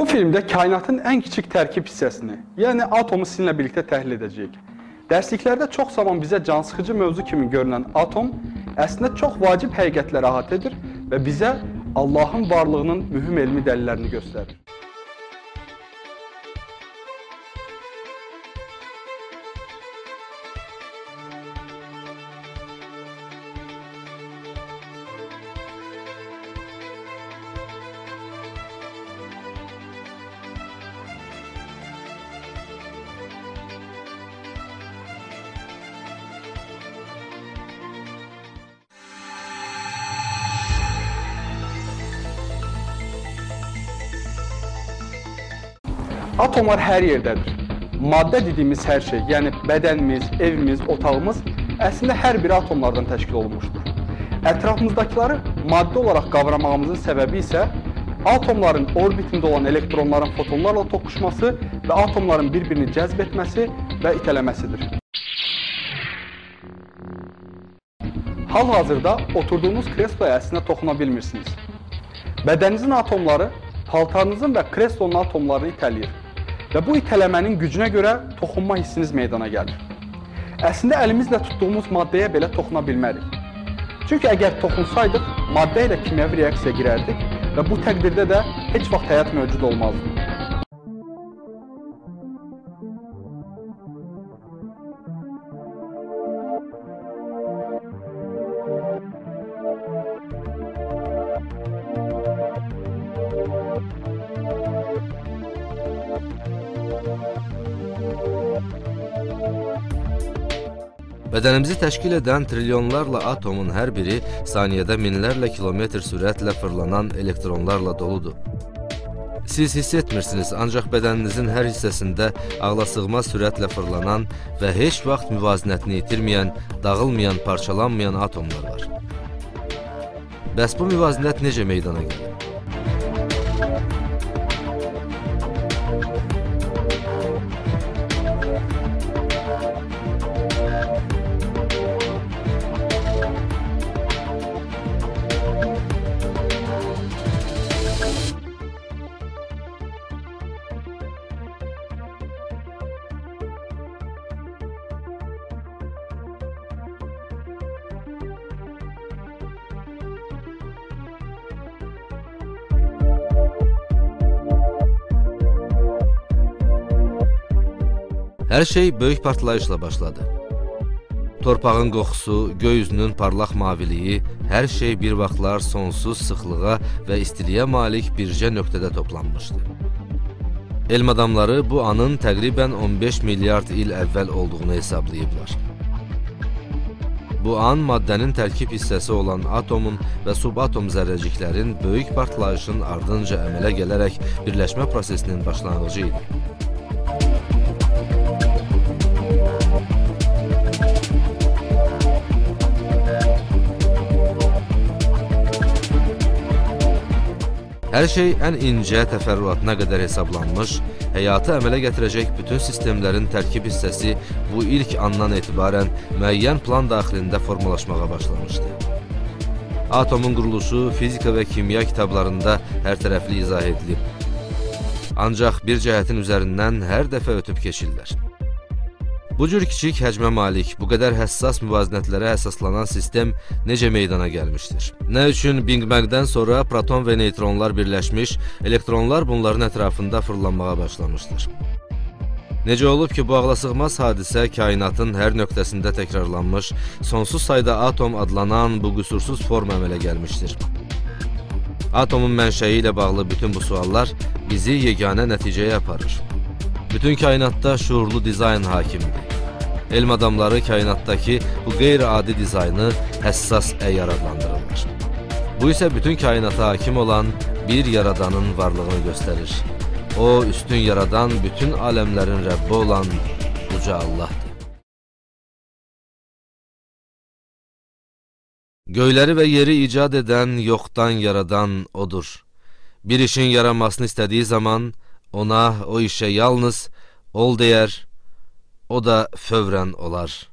Bu filmdə kainatın ən kiçik tərkib hissəsini, yəni atomu sizinlə birlikdə təhlil edəcəyik. Dərsliklərdə çox zaman bizə cansıxıcı mövzu kimi görünən atom əslində çox vacib həqiqətləri əhatə edir və bizə Allahın varlığının mühüm elmi dəlillərini göstərir. Atomlar hər yerdədir. Maddə dediyimiz hər şey, yəni bədənimiz, evimiz, otağımız əslində hər biri atomlardan təşkil olunmuşdur. Ətrafımızdakıları maddə olaraq qavramağımızın səbəbi isə atomların orbitində olan elektronların fotonlarla toqquşması və atomların bir-birini cəzb etməsi və itələməsidir. Hal-hazırda oturduğunuz kresloya əslində toxuna bilmirsiniz. Bədəninizin atomları paltarınızın və kreslonun atomlarını itələyir və bu itələmənin gücünə görə toxunma hissiniz meydana gəlir. Əslində əlimizlə tutduğumuz maddəyə belə toxuna bilmərik. Çünki əgər toxunsaydıq, maddə ilə kimyəvi reaksiya girərdik və bu təqdirdə də heç vaxt həyat mövcud olmazdı. Bədənimizi təşkil edən trilyonlarla atomun hər biri saniyədə minlərlə kilometr sürətlə fırlanan elektronlarla doludur. Siz hiss etmirsiniz, ancaq bədəninizin hər hissəsində ağlasığmaz sürətlə fırlanan və heç vaxt müvazinətini itirməyən, dağılmayan, parçalanmayan atomlar var. Bəs bu müvazinət necə meydana gəlir? Hər şey böyük partlayışla başladı. Torpağın qoxusu, göy üzünün parlaq maviliyi, hər şey bir vaxtlar sonsuz sıxlığa və istiliyə malik bircə nöqtədə toplanmışdı. Elm adamları bu anın təqribən 15 milyard il əvvəl olduğunu hesablayıblar. Bu an maddənin tərkib hissəsi olan atomun və subatom zərrəciklərin böyük partlayışın ardınca əmələ gələrək birləşmə prosesinin başlanğıcı idi. Hər şey ən incə təfərrüatına qədər hesablanmış, həyatı əmələ gətirəcək bütün sistemlərin tərkib hissəsi bu ilk andan etibarən müəyyən plan daxilində formalaşmağa başlamışdı. Atomun quruluşu fizika və kimya kitablarında hər tərəfli izah edilib. Ancaq bir cəhətin üzərindən hər dəfə ötüb keçirlər. Bu cür kiçik həcmə malik, bu qədər həssas müvazinətlərə əsaslanan sistem necə meydana gəlmişdir? Nə üçün Big Bang-dən sonra proton və neytronlar birləşmiş, elektronlar bunların ətrafında fırlanmağa başlamışdır? Necə olub ki, bu ağlasığmaz hadisə kainatın hər nöqtəsində təkrarlanmış, sonsuz sayda atom adlanan bu qüsursuz forma əmələ gəlmişdir? Atomun mənşəyi ilə bağlı bütün bu suallar bizi yeganə nəticəyə aparır. Bütün kainatda şuurlu dizayn hakimdir. Elm adamları kainatdakı bu qeyri-adi dizaynı həssas əyyar adlandırırlar. Bu isə bütün kainata hakim olan bir yaradanın varlığını göstərir. O, üstün yaradan, bütün aləmlərin Rəbbi olan Uca Allahdır. Göyləri və yeri icad edən, yoxdan yaradan odur. Bir işin yaranmasını istədiyi zaman ona, o işə yalnız ol deyər, o da fövrən olar.